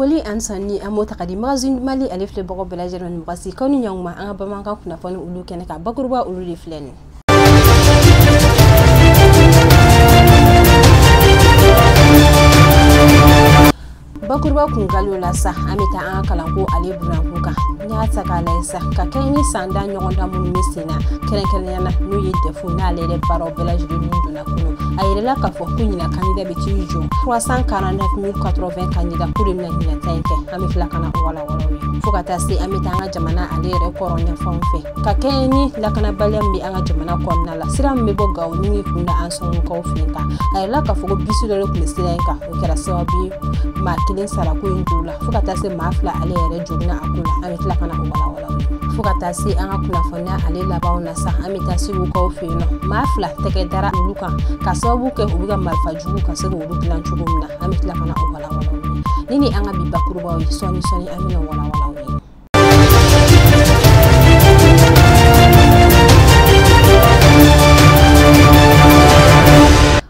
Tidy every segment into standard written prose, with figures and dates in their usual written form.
Foli an sanni an b'o ta ka di Magazine Mali ale filɛbagaw bɛɛ lajɛlen ni wagati k'aw ni ɲankuma an ka bamanankan kunnafoni olu kɛnɛ kan bakuruba olu de filɛ nin. Bakuruba kunkaliw la sa an bɛ taa an ka kalanko ale buranko kan n'i y'a ta k'a lajɛ sa ka kɛɲɛ ni san da ɲɔgɔndan minnu bɛ sen na kɛrɛnkɛrɛnnenya la n'o ye DEF n'ale yɛrɛ baaraw bɛɛ lajɛlen ninnu donna kɔnɔ a yirala k'a fɔ ko ɲinan candidat bɛ t'i jɔ 349 080 candidat k'u de bɛna ɲinan ta in kɛ an bɛ tila ka na o walawala o ye fo ka taa se an bɛ taa an ka jamana ale yɛrɛ kɔrɔn yanfanw fɛ ka kɛɲɛ ni lakanabaliya min bɛ an ka jamana kɔnɔna la sira min bɛ bɔ Gawo ni k'i kun da an sɔnnukaw fɛ kan a yirala k'a fɔ ko bisi dɔ de tun bɛ sira in kan o kɛra sababu ye maa kelen sara ko in juru la fo ka taa se maa fila ale yɛrɛ joginna a ko la an bɛ tila ka na o walawala fo ka taa se an ka kunnafoniya ale labanw na sa an bɛ taa segukaw fɛ yen nɔ maa fila tɛgɛ dara olu kan ka sababu kɛ u bɛ ka marifa jugu ka se k'olu dilan cogo min na an bɛ tila ka na o walawala ni an ka bi bakurubaw ye sɔɔni sɔɔni an bɛna walawala o ye.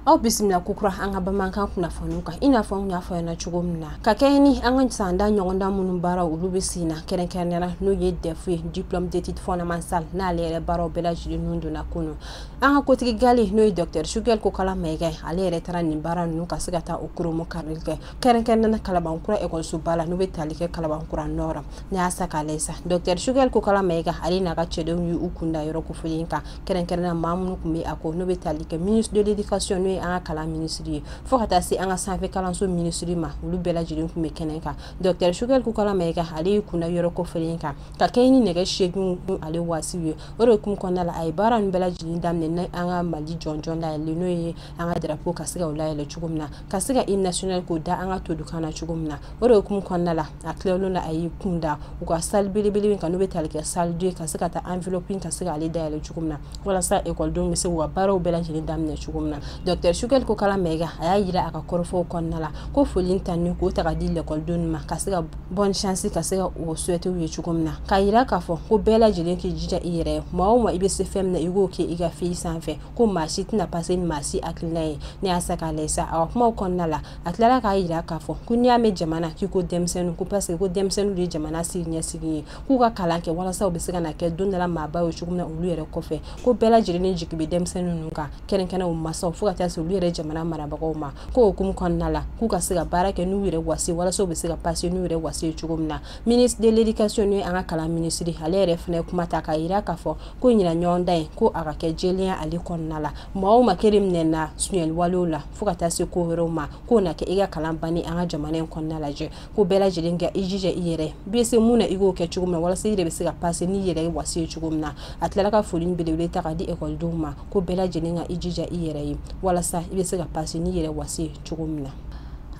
Aw bisimila kokura an ka bamanankan kunnafoniw kan i n'a fɔ an y'a fɔ ɲɛna cogo min na ka kɛɲɛ ni an ka san da ɲɔgɔndan minnu baaraw olu bɛ sen na kɛrɛnkɛrɛnnenya la n'o ye DEF ye diplôme d'études fondamentales n'ale yɛrɛ baaraw bɛɛ lajɛlen ninnu donna kɔnɔ an ka kotigi gale n'o ye docteur Choguel Kokalla Maïga ale yɛrɛ taara nin baara ninnu ka se ka taa o koromo karili kɛ kɛrɛnkɛrɛnnenya la Kalabankura ekɔlisoba la n'o bɛ tali kɛ Kalabankura Nord n'a y'a sa k'a lajɛ sa docteur Choguel Kokalla Maïga ale n'a ka cɛdenw y'u kun da yɔrɔ kofɔlen kan kɛrɛnkɛrɛnnenya maa minnu tun bɛ a kɔ n'o bɛ tali kɛ ministre de l'éducation n'o ye an ka kalan minisiri ye fo ka taa se an ka sanfɛ kalanso minisiri ma olu bɛɛ lajɛlen tun bɛ kɛnɛ kan docteur Choguel Kokalla Maïga ale y'i kun da yɔrɔ kofɔlen kan ka kɛɲɛ ni nɛgɛ 8 ale waasiw ye o de kun kɔnɔna la a ye baara ninnu bɛɛ lajɛlen daminɛ ni an ka Mali jɔnjɔn dayɛlɛ n'o ye an ka drapeau ka se ka o layɛlɛ cogo min na ka se ka hymne national k'o da an ka todukan na cogo min na o de kun kɔnɔna la a tilal'o la a y'i kun da u ka salle belebele min kan n'o bɛ tali kɛ salle 2 ka se ka taa enveloppe ka se k'ale dayɛlɛ cogo min na walasa ekɔlidenw bɛ se k'u ka baaraw bɛɛ lajɛlen daminɛ cogo min na docteur Choguel Kokalla Maïga a y'a yira a ka kɔrɔfɔw kɔnɔna la ko foli ta ni k'o ta ka di lekɔlidenw ma ka se ka bonne chance ka se ka o souhaiter u ye cogo min na k'a yira k'a fɔ ko bɛɛ lajɛlen k'i jija i yɛrɛ ye maa o maa i bɛ se fɛn min na i k'o kɛ i ka feuille sanfɛ ko maa si tɛna passer ni maa si hakilina ye ne y'a sa k'a lajɛ sa a ka kumaw kɔnɔna la a tilara k'a yira k'a fɔ ko n'i y'a mɛn jamana k'i ko denmisɛnnin ko parce que ko denmisɛnninw de ye jamana sini ɲɛsigi ye k'u ka kalan kɛ walasa u bɛ se ka na kɛ don dɔ la maaba ye cogo min na olu yɛrɛ kɔfɛ ko bɛɛ lajɛlen ni jigi bɛ denmisɛnnin ninnu kan kɛrɛnkɛrɛn u masaw fo ka taa se olu yɛrɛ jamana marabagaw ma ko hukumu kɔnɔna la k'u ka se ka baara kɛ n'u yɛrɛ wasi walasa u bɛ se ka passer n'u yɛrɛ wasi ye cogo min na ministre de l'éducation n'o ye an ka kalan minisiri ale yɛrɛ fana ye kuma ta k'a yira k'a fɔ ko ɲinan ɲɔgɔndan in ko a ka kɛ jɛlenya ale kɔnɔna la maa o maa kelen minɛna suɲɛli walew la fo ka taa se ko wɛrɛw ma k'o na kɛ i ka kalan banni an ka jamana in kɔnɔna lajɛ ko bɛɛ lajɛlen ka i jija i yɛrɛ bɛ se mun na i k'o kɛ cogo min na walasa i yɛrɛ bɛ se ka passer n'i yɛrɛ wasi ye cogo min na a tilara ka foli belebele ta ka di ekɔlidenw ma ko bɛɛ lajɛlen ka i jija i yɛrɛ ye walasa i bɛ se ka passer n'i yɛrɛ wasi ye cogo min na.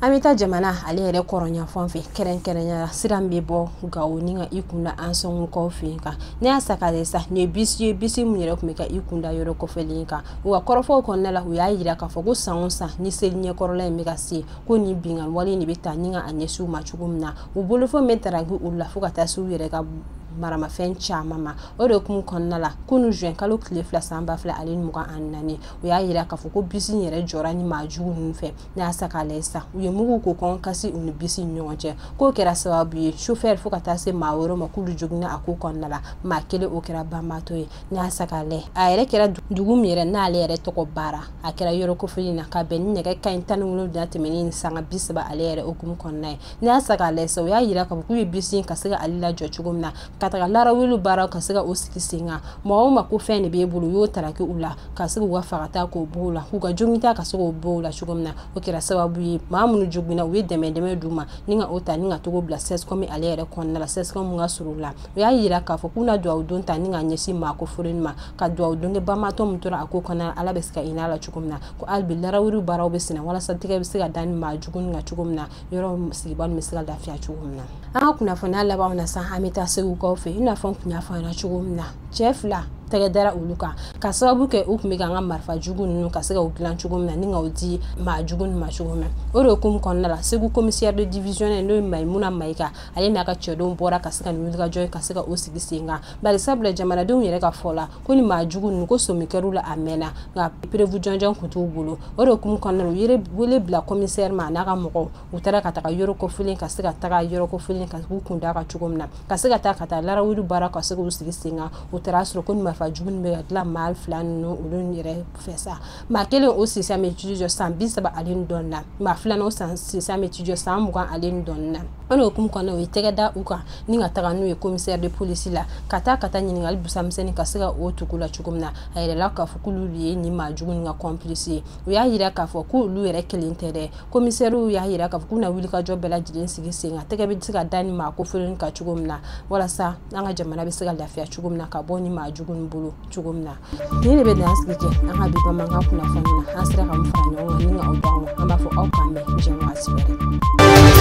An bɛ taa jamana ale yɛrɛ kɔrɔnyanfan fɛ kɛrɛnkɛrɛnnenya la sira min bɛ bɔ Gawo ni ka i kun da an sɔngukaw fɛ yen kan ne y'a sa k'a lajɛ sa nin ye bisi ye bisi min yɛrɛ tun bɛ ka i kun da yɔrɔ kɔfɛlen kan u ka kɔrɔfɔw kɔnɔna la u y'a yira k'a fɔ ko san o san ni seli ɲɛkɔrɔla in bɛ ka se ko nin binkanni wale in de bɛ ta ni ka a ɲɛsin u ma cogo min na u bolofɛnw bɛ taraki olu la fo ka taa se u yɛrɛ ka maramafɛn caman ma o de kun kɔnɔna la kunun juin kalo tile 2 san 2024 u y'a yira k'a fɔ ko bisi in yɛrɛ jɔra ni maa jugu ninnu fɛ n'a y'a sa k'a lajɛ sa u ye mugu ko kɔn kasi u ni bisi ni ɲɔgɔn cɛ k'o kɛra sababu ye chauffeur fo ka taa se maa wɛrɛw ma k'olu joginna a ko kɔnɔna la maa kelen o kɛra banbaatɔ ye n'a y'a sa k'a lajɛ a yɛrɛ kɛra dugu min yɛrɛ n'ale yɛrɛ tɔgɔ Baara a kɛra yɔrɔ kofɔlen na ka bɛn ni nɛgɛ kanɲɛ 17 tɛmɛnen ni sanga 30 ale yɛrɛ hukumu kɔnɔna ye n'a y'a sa k'a lajɛ sa u y'a yira k'a fɔ k'u ye bisi in ka se ka ale lajɔ cogo min na ka taga larawuli baaraw ka se ka o sigi sen kan maa o maa ko fɛn de b'e bolo u y'o taraki u la ka se k'u ka fagata k'o bɔ u la k'u ka joginta ka se k'o bɔ u la cogo min na o kɛra sababu ye maa minnu joginna u ye dɛmɛ d'u ma ni ka o ta ni ka togo bila CSCOM ale yɛrɛ kɔnɔna la CSCOM mun ka surun u la u y'a yira k'a fɔ k'u na duwawu don ta ni ka ɲɛsin maa kofɔlen ma ka duwawu don kɛ banbaatɔ min tora a ko kɔnɔna ala bɛ se ka hinɛ a la cogo min na ko hali bi larawuli baaraw bɛ senna walasa tɛgɛ bɛ se ka da ni maa jugu kan cogo min na yɔrɔ sigibaaw bɛ se ka lafiya cogo min na. An ka kunnafoniya labanw na sa an bɛ taa segukaw fɛ i n'a fɔ n tun y'a fɔ a ɲɛna cogo min na cɛ fila Tɛgɛ dara olu kan ka sababu kɛ u tun bɛ ka an ka marifa jugu ninnu ka se ka u dilan cogo min na ni ka u di maa jugu ninnu ma cogo min na. O de hukumu kɔnɔna la, Segu commissaire de division n'o ye Mayimuna Mayiga, ale n'a ka cɛdenw bɔra ka se ka nin wulikajɔ ka se ka o sigi sen kan, bari sabula jamanadenw yɛrɛ ka fɔ la ko ni maa jugu ninnu ko somi kɛr'u la a mɛnna, nka preuve jɔnjɔn tun t'u bolo. O de hukumu kɔnɔna la, u ye wele bila commissaire ma a n'a ka mɔgɔw, u taara ka taga yɔrɔ kofɔlen ka se ka taga yɔrɔ kofɔlen ka k'u kun da kan cogo min na, ka se ka taa ka taa larawuli baara ka se k'u sigi sen kan. U taara sɔrɔ ko ni marifa jugu bɛ ka dilan maa fila ninnu olu yɛrɛ fɛ sa. Maa kelen o sisan bɛ jɔ san 30 ni dɔɔnin na, maa filanan o san sisan bɛ jɔ san 20 ni dɔɔnin na. O de hukumu kɔnɔna, u ye tɛgɛ da u kan ni ka taga n'u ye commissaire de police la, ka taa ka taa ɲininkali busamisɛnnin ka se ka o tugu la cogo min na. A yɛrɛla k'a fɔ k'olu de ye nin maa jugu ninnu ka complice ye. U y'a yira k'a fɔ k'olu yɛrɛ kelen tɛ dɛ. Commissaire y'a yira k'a fɔ k'u na wulikajɔ bɛɛ lajɛlen sigi sen kan, tɛgɛ bɛ se ka da ni maa kofɔlen kan cogo min na, walasa an ka jamana bɛ se ka lafiya cogo min na ka bɔ ni maa jugu ninnu bolo cogo min na. Nin de bɛ dan sigi kɛ an ka bi bamanankan kunnafoni na. An sera ka mun fara ɲɔgɔn kan ni ka aw d'aw ma, an b'a fɔ aw k'an bɛn diɲɛ wagati wɛrɛ.